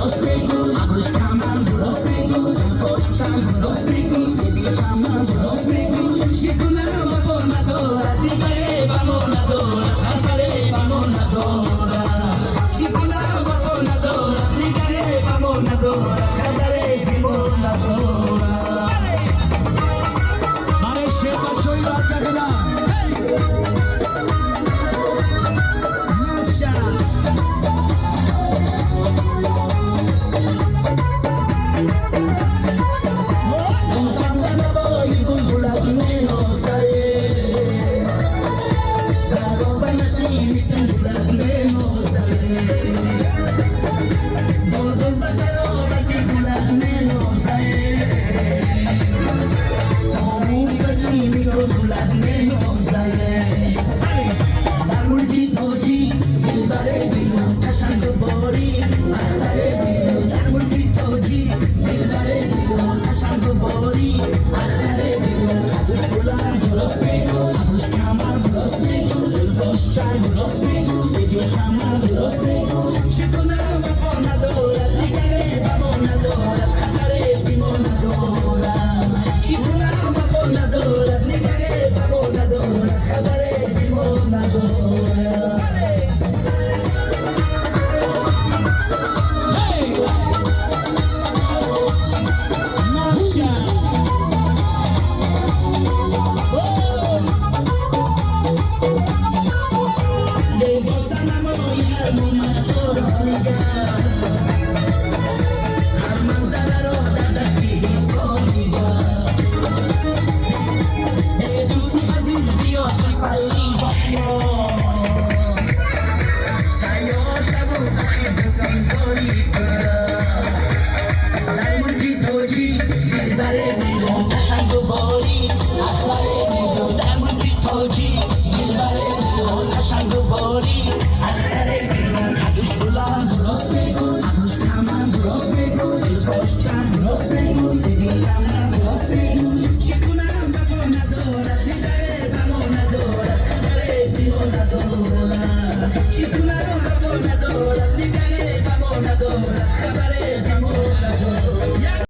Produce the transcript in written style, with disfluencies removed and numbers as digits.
Дуруст мегӯ, абрӯшкамам дуруст мегӯ, зулфош чам дуруст мегӯ, зеби чамам дуруст мегӯ. Шикуна вафо надорад, дигаре ба мо надорад, асаре ба мо надорад. Шикуна вафо надорад, дигаре ба мо надорад.